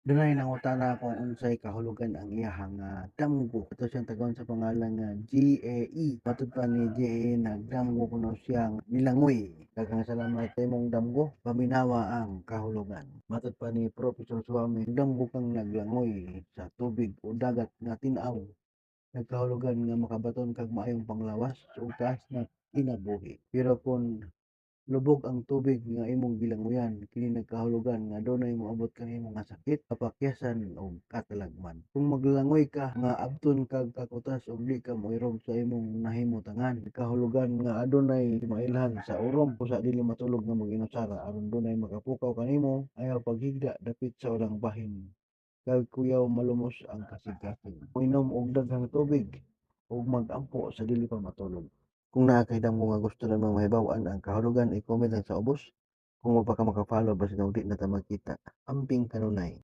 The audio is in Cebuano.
Dunay nangutana kung unsay kahulugan ang iyahang damgo. Ato siyang tagaan sa pangalan nga GAE. Matud pa ni GAE, nagdamgo kuno siyang nilangoy. Daghang salamat sa imong damgo. Paminawa ang kahulugan. Matud pa ni Professor Suami, damgo kang naglangoy sa tubig o dagat nga tin-aw. Nagkahulugan nga makabaton kag maayong panglawas ug taas na kinabuhi. Pero kung lubog ang tubig nga imong gilangoyan, kini nagkahulugan nga dunay moabot kanimo nga sakit, kapakyasan ug katalagman. Kung maglangoy ka nga abton kag kakutas ug di ka moirog sa imong nahimutangan, nagkahulugan nga adunay mailhan sa urom, usa dili matulog nga mag-inusara aron dunay makapukaw kanimo. Ayaw paghigda dapit sa ulang bahin kag kuyaw malumos ang kasing-kasing. Moinom og daghang tubig ug mag-ampo sa dili pa matulog. Kung naa kay damgo nga gusto namong mahibaw-an ang kahulugan, i-comment lang sa ubos. Kung wa pa ka maka-follow, basin og di na ta magkita. Amping kanunay.